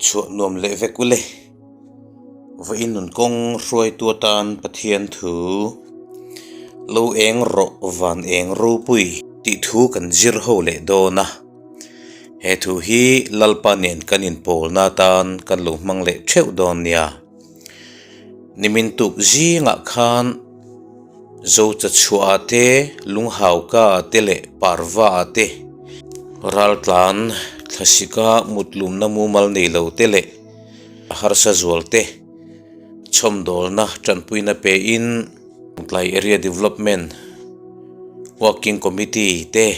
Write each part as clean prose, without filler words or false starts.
Mutchhuah nuam leh vek ule. Vawiin nun kawng hruaitu atan Pathian thu lo eng rawh van eng ropui tih thu kan zir ho leh dawn a. He thu hi Lalpa nen kan inpawlna atan kan lo hmang leh theuh dawn nia. Nimin tuk zingah khan Zocha chhuah ah te, Lunghauka ah te leh Parva ah te raltlan thlasika mutlumna mumal nei lo te leh harsa zual te chhawmdawlna tanpuina pe in Tlai Area Development Working Committee te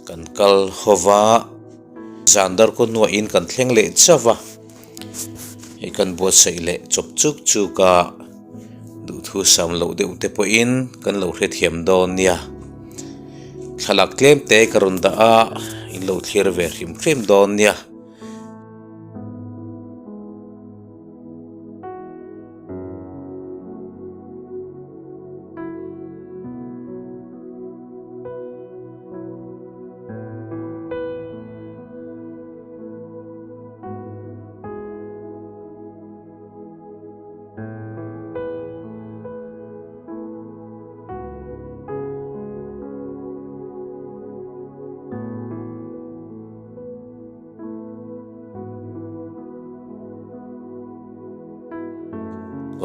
kan kal ho va, zan darkaw hnuaiin kan thleng leh chauh va. Hei kan buatsaih leh chawp chuk chuk a, duhthu sam loh deuh te pawhin kan lo hrethiam dawn nia. Thlalak tlem te ka rawn dah a, in lo thlir ve hrim hrim dawn nia.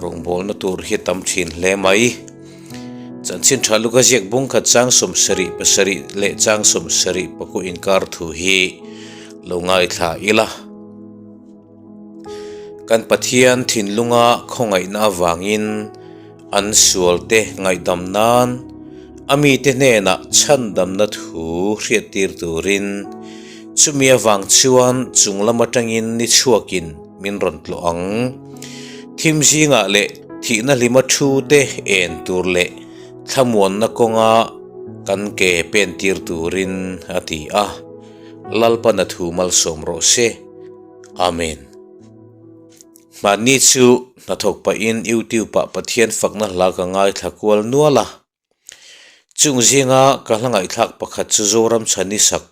Rawngbawlna tur hi a tam thin hle mai. Chanchin tha luka ziak bung khat chang 77 leh chang 70 pakua inkar thu hi lo ngaithla ila. Kan Pathian thinlunga khawngaihna avangin an sualte ngaihdam nan a mite hnenah chhandamna thu hriattir turin chumi avang chuan chung lam atangin ni chhuakin min rawn tlawh ang. Thim zingah leh thihna hlima thu te en tur leh thlamuanna kawnga kan ke pentir turin a ti a. Lalpana thu malsawm rawh se. Amen. Hmanni chu hnathawk pahin YouTube ah Pathian fakna hla ka ngaithla kual nual a. Chung zinga ka hla ngaihthlak pakhat chu Zoram Chhani sak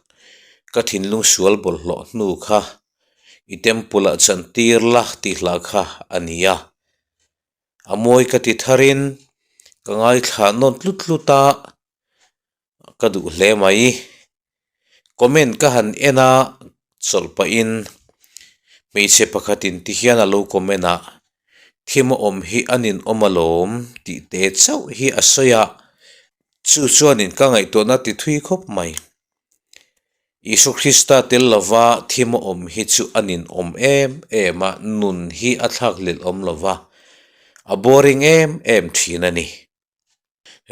ka thinlung sual bawlhhlawh hnu kha i temple ah chantir la tih hla kha a ni a. A mawi ka ti tharin ka ngaithla nawn tlut tlut a. Ka duh hle mai. Comment ka han en a, chawlh pahin hmeichhe pakhatin ti hian a lo comment a, thim a awm hi a ninawm alawm tih te chauh hi a sawi a, chu chuanin ka ngaihtuahna ti thui khawp mai. Isua Krista tel lova thim a awm hi chu a ninawm em em a, nun hi a thlak lel awm lova, a boring em em thin a ni.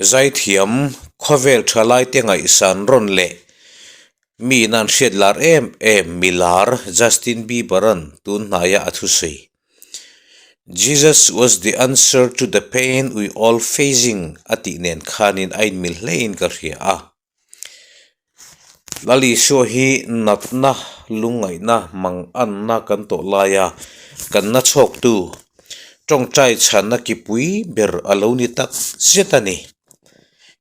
Zaithiam khawvel thalaite ngaihsan rawn leh mi in an hriat lar em em milar Justin Bieber-a'n tun hnaia a thusawi. Jesus was the answer to the pain we all facing a tih nen khanin a inmil hlein ka hria a. Lal Isua hi natna, lungngaihna, manganna kan tawh laia kan na chhawktu, tawngtai chhanna kipui ber a lo ni tak zet a ni.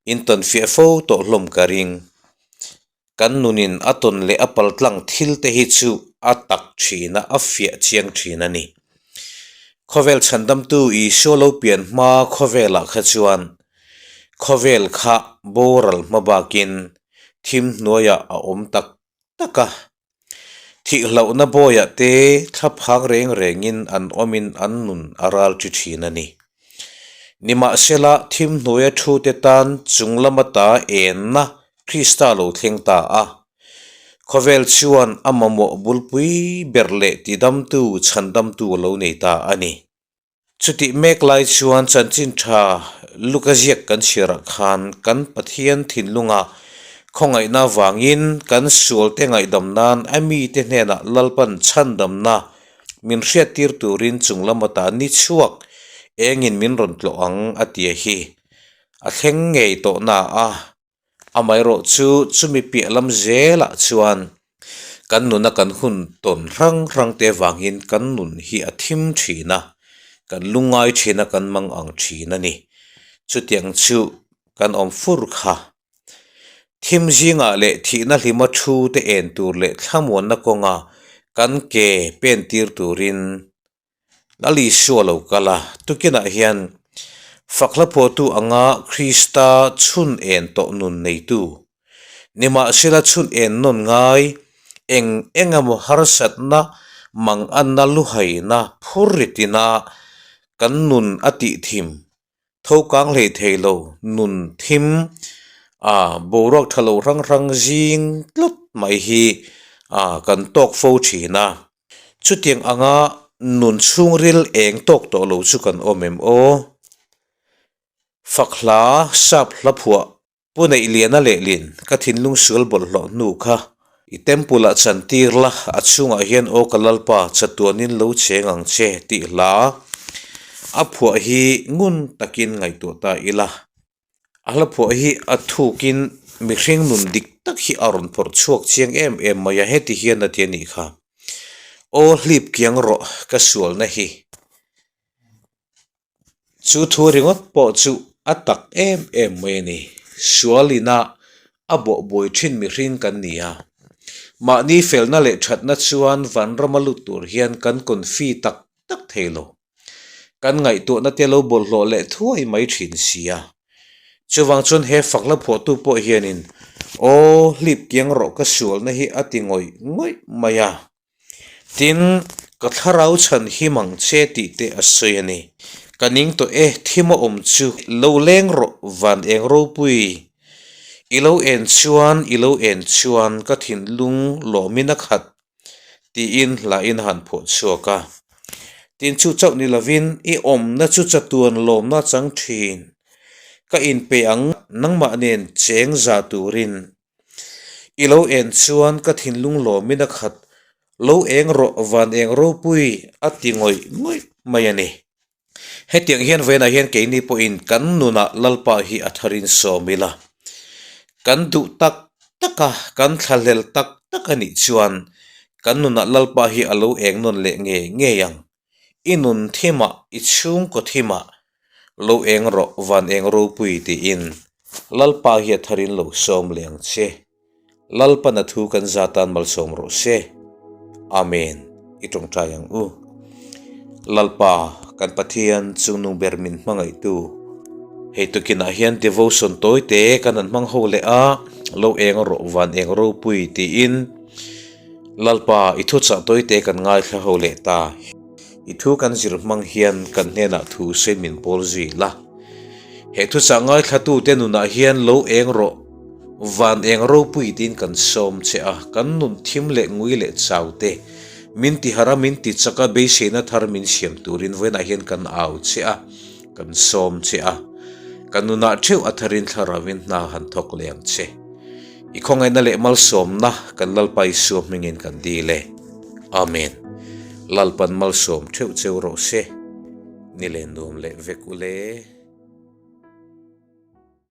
Intawnfiah fo tawh hlawm ka ring. Kan nunin a tawn leh a paltlang thil te hi chu a tak thin a, a fiah chiang thin a ni. Khawvel chhandamtu Isua lo pian hma khawvelah kha chuan Khawvel kha boral hma bakin thim hnuaiah a awm tak tak a. Thihlohna bawiah te thlaphang reng rengin an awmin an nun a ral thi thin a ni. Nimahsela thim hnuaia thute tan chung lama ta enna Krista lo thleng ta a. Khawvel chuan a mamawh bulpui ber leh tidamtu chhandamtu a lo nei ta a ni. Chutih mek lai chuan chanchin tha Luka ziak kan chhiarah khan kan Pathian thinlunga khawngaihna vangin kan sualte ngaihdam nan a mite hnenah Lalpan chhandamna min hriattir turin chung lam ata ni chhuak engin min rawn tlawh ang a tia hi a thleng ngei tawh na a. Amaherawh chu chumi piah lam zelah chuan kan nuna kan hun tawn hrang hrang te avangin kan nun hi a thim thin a, kan lungngai thin a, kan mang ang thin a ni. Chutiang chu kan awm fur kha. Thim zingah leh thihna hlima thu te en tur leh thlamuanna kawnga Kan ke pen tir turin Lal Isua lo kal a, tukinah hian fak hla phuahtu anga Krista chhun en tawh nun neitu, nimahsela chhun en nawn ngai eng eng emaw harsatna manganna luhaina phur ritina kan nun a tih thim Tho kang hlei thei lo nun thim a boruak tha lo hrang hrang zing tlat mai hi a kan tawk fo thin a. Chutiang anga nun chhungril eng tawk tawh lo chu kan awm em aw? Fak hla sap hla phuah Pu Neihliana lehlin ka thinlung sual bawlhhlawh hnu kha i temple ah chan tir la, a chhungah hian aw ka Lalpa chatuanin lo cheng ang che tih hla a phuah hi ngun takin ngaihtuah ta ila. A hla phuah hi a thukin mihring nun dik tak hi a rawn phawrh chhuak chiang em em mai a, heti hian a ti a nih kha. Aw hlip kiang rawh ka sualna hi. Chu thu ringawt pawh chu a tak em em mai a ni. Sualina a bawhbuai thin mihring kan ni a. Mahni felna leh thatna chuan vanrama lut tur hian kan confi tak tak thei lo. Kan ngaihtuahna te lo bawlhhlawh leh thuai mai thin si a. Chuvang chuan he fakna phuahtu pawh hianin, Aw, hlip kiang rawh ka sualna hi a ti ngawih ngawih mai a. Tin, ka thlarau chhan him ang che tih te a sawi a ni. Ka ning tawh e, thim a awm chu lo leng rawh van eng ropui. I lo en chuan, i lo en chuan ka thinlung lawmin a khat tiin hlain a han phuah chhuak a. Tin, chu chauh ni lovin i awmna chu chatuan lawmna chang thin. Ka inpe ang nangmah nen cheng za turin. I lo en chuan ka thinlung lawmin a khat, lo eng rawh van eng ropui a ti ngawih ngawih mai a ni. Hetiang hian vawiinah hian keini pawhin kan nunah Lalpa hi a tharin sawm ila, kan duh tak tak a, kan thlahlel tak tak a nih chuan kan nunah Lalpa hi a lo eng nawn leh ngei ngei ang. I nun thimah, i chhungkaw thimah lo eng rawh van eng ropui tiin Lalpa hi a tharin lo sawm leh ang che. Lalpana thu kan za tan malsawm rawh se. Amen. I tawngtai ang u. Lalpa, kan Pathian chungnung ber min hmangaihtu. Hei tukinah hian devotion tawi te kan han hmang ho leh a, lo eng rawh van eng ropui tiin Lalpa, i thuchah tawite kan ngaithla ho leh ta. I thu kan zir hmang hian kan hnenah thu sawi min pawl zui la. He thuchah ngaithlatute nunah hian lo eng rawh, van eng ropui tiin kan sawm che a, kan nun thim leh ngui leh chau te, min tihar a min tichak a beiseina thar min siam turin vawiinah hian kan au che a, kan sawm che a. Kan nunah theuh a tharin thlarauin hna han thawk leh ang che. I khawngaihna leh malsawmna kan Lalpa Isua hmingin kan dil e. Amen. Lalpan malsawm theuh cheu rawh se. Ni len nuam leh vek u le.